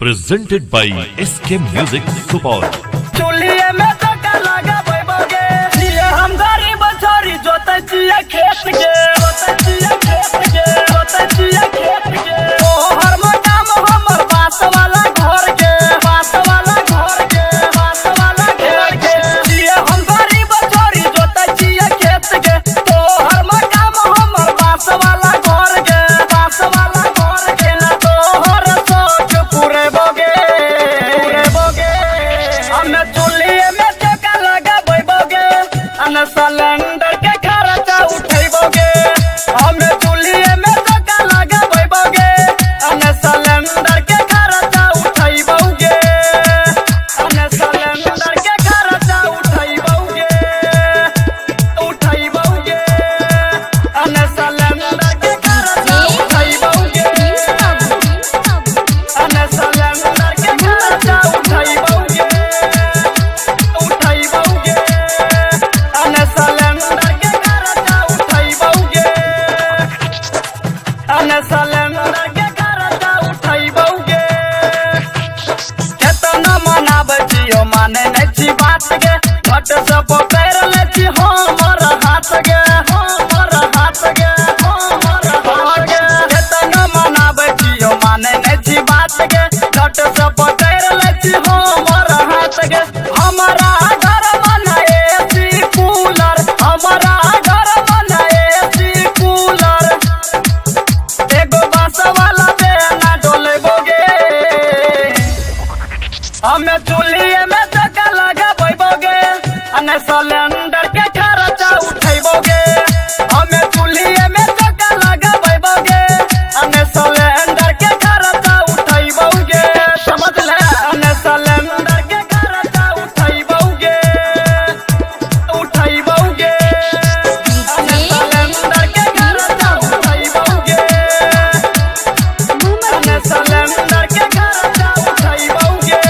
Presented by SK Music Supaul. चूल्हे में धक्का लगाबैबोगे। छियै हम गरीब छोरी, जोतै छियै खेत गे, जोतै छियै खेत गे, जोतै छियै खेत गे। तोहर मकान हमर बाँस वाला घर गे, बाँस वाला घर गे, बाँस वाला घर गे। छियै हम गरीब छोरी, जोतै छियै खेत गे। तोहर मकान हमर बाँस वाला घर गे, बाँस वाला घर गे। ना तोहर शौक पुरेबोगे, पुरेबोगे। हमे चूल्हे में चौका लगाबैबोगे, अने सिलेंडर के खर्चा उठैबोगे। हमे चूल्हे में चौका लगाबैबोगे, अने सिलेंडर के खर्चा उठैबोगे। अने सिलेंडर के खर्चा उठैबोगे, उठैबोगे। अने सिलेंडर के खर्चा उठैबोगे। अने सिलेंडर के खर्चा उठैबोगे, उठैबोगे। अने सिलेंडर के खर्चा उठैबोगे। अने सिलेंडर के खर्चा उठैबोगे। केतना मनाबै छियो, माने नै छी बात गे। घट से पकड़ि लै छी हमर हाथ गे, हमर हाथ गे, हमर हाथ गे। केतना मनाबै छियो, माने नै छी बात गे। घट से पकड़ि लै छी हमर हाथ गे। हमरा घर मना एसी कूलर, हमरा घर मना एसी कूलर। एगो बांस वाला बेना डोलेबोगे। हमे चूल्हे में चक्का लगाबैबोगे, अने सिलेंडर के खर्चा उठैबोगे। हमे चूल्हे में चक्का लगाबैबोगे, अने सिलेंडर के खर्चा उठैबोगे। समझ ले। अने सिलेंडर के खर्चा उठैबोगे, उठैबोगे। अने सिलेंडर के खर्चा उठैबोगे। अने सिलेंडर के खर्चा उठैबोगे,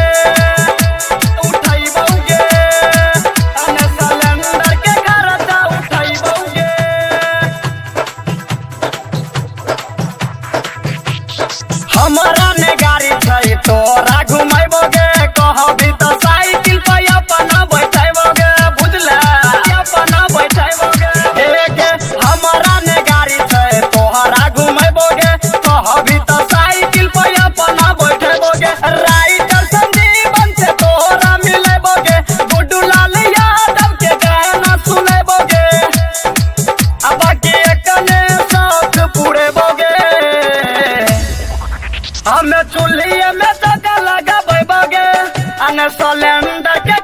उठैबोगे। अने सिलेंडर के खर्चा उठैबोगे। हमरा ने गाड़ी छै, तोरा घुमैबोगे। कहबी तऽ साइकिल पे अपना बैठैबोगे। बुझले? अपना बैठैबोगे। हे गे, हमरा ने गाड़ी छै, तोहरा घुमैबोगे। कहबी तऽ साइकिल पे अपना बैठैबोगे। राइटर संजीवन से तोहरा मिलेबोगे। गुड्डू लाल यादव के गाना सुनेबोगे। अब बाकी एकने शौक पुरेबोगे। हमे चूल्हे में चक्का लगाबैबोगे, अने सिलेंडर के